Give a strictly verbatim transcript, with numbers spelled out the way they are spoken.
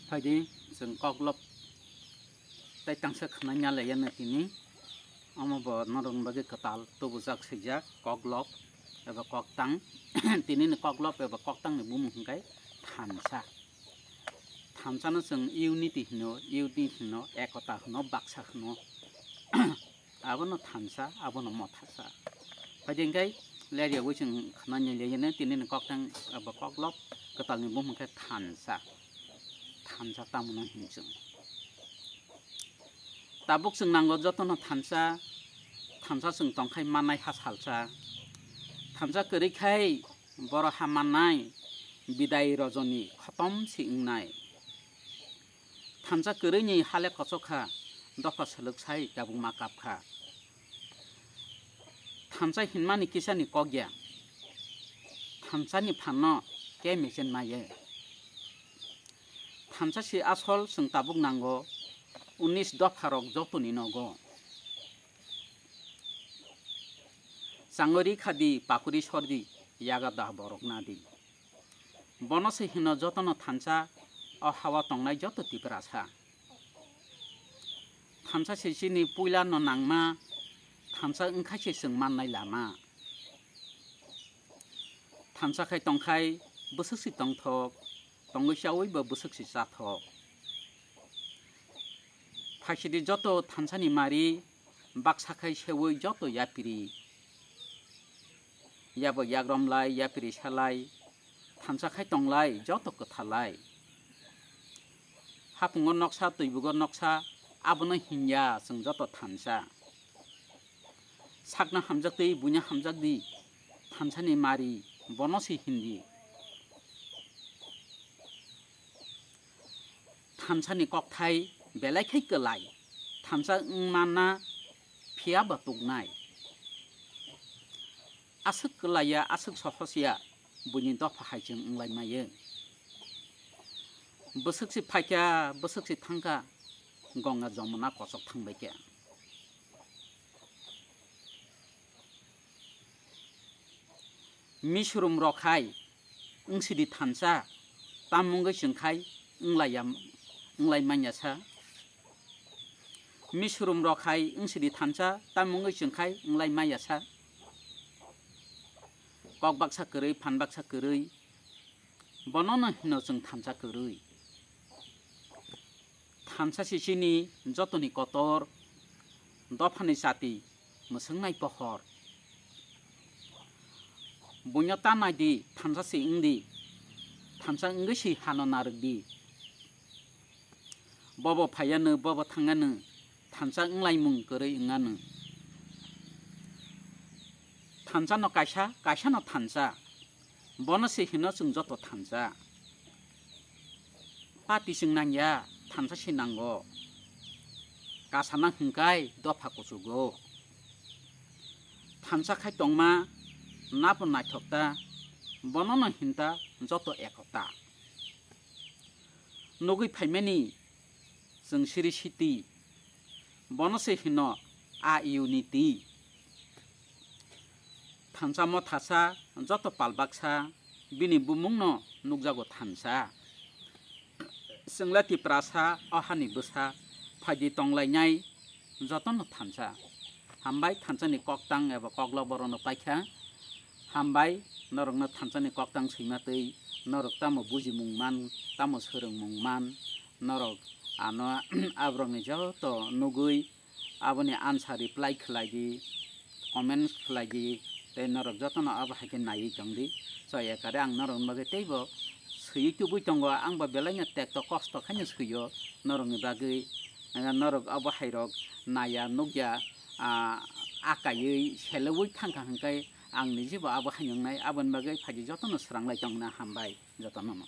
Phaidi, chwng koklop tei tangsa khna nyalaiya no tini. Omo bo norokni bagwi kwtal tubujak swijak koklop eba koktang. Tini ni koklop eba koktang ni bumung hwnkhe thansa. Thansa no chwng unity hino, unity hino, ekota hino, baksa hino. Abono thansa, abono mothasa. Phaidi hwnkhe leryawi chwng khna nyalaiya no tini ni koktang eba koklop kwtal ni bumung hwnkhe thansa. Thansa tamo no hin chwng. Tabuk chwng nango jotono thansa, thansa chwng tongkhai mannai ha salsa. Thansa kwrwi khai boro ha mannai, bidai rojoni khotom si wngnai. Thansa kwrwini hale kochok kha, dopha swlwk sai tabuk ma kap kha. Thansa hinmani kisani kok ya, thansani phanno ke mesen maye. Thansa si asol chwng tabuk nango, unis dopharok jotoni nogo. Changori khadi, pakuri sordi, yaga da borok nadi. Bono se hino jotono thansa, o hawa tongnai joto Tiprasa. Thansa se chini puila no nangma, thansa wngkha se chwng mannai lama. Thansa khai tongkhai bwswk si tongthok, tongwi chawi bo bwswk si chathok. Phaisidi joto thansani mari, baksa khai sewi joto yapiri. Yabo yagrom lai, yapiri salai, thansa khai tonglai, joto kwthalai. Hapungo noksa, twibugo noksa, abono hinya chwng joto thansa. Sakno hamjak twi, buino hamjak di, thansani mari, bono se hindi. Thansani kokthai belai khai kwlai, thansa wngmana phiya bo tuknai. Aswk kwlaiya, aswk sohosya, buini dopha hai chwng wnglaimaya. Bwswk se phaikha, bwswk se thangkha, Ganga Jamuna kochok thangbaikha. Misurum rok hai wngsidi thansa, tam wngwi chwng khai wnglaiyam-, wnglaimanya sa. Misurum rok hai wngsidi thansa, tam wngwi chwng khai wnglaimaya sa. Kok baksa kwrwi, phan baksa kwrwi, bonono hino chwng thansa kwrwi. Thansa si chini jotoni kotor, dophani chati mwswknai pohor. Buino ta nai di, thansa si wng di, thansa wngwi si hano narwk di. Bobo phaiya no, bobo thangya no, thansa wnglaimung kwrwi wngya no. Thansa no kaisa, kaisa no thansa. Bono se hino chwng joto thansa. Party chwng nangya, thansa se nango. Kasana hwnkhe dopha kuchugo. Thansa khai tongma nabo naithok ta, bonono hinta joto ekota. Nugwi phaimani chwng siri siti, bono se hino a unity. Thansa mothasa joto pal baksa bini bumungno nukjago thansa. Chwngla Tiprasa o hani bwsa phaidi tonglainai jotono thansa. Hambai thansani koktang eba koklop borokno paikha. Hambai norokno thansani koktang swima twi norok tamo bujimung man, tamo swrwngmung man, norok ano aborokni joto nugwi aboni answer reply khlai di, comment khlai di, tei norok jotono abo hai khe naiwi tong di. Chaya kare ang norokni bagwi teibo swiwi tubui tongo, ang bo belaino tekto kosto khaino swio norokni bagwi, eh, norok abo hairok naiya nukya, ah, akaiwi selewi thangkha hwnkhe ang nijibo abo hai wngnai, aboni bagwi phaidi jotono swranglai tongna hambai jotono no.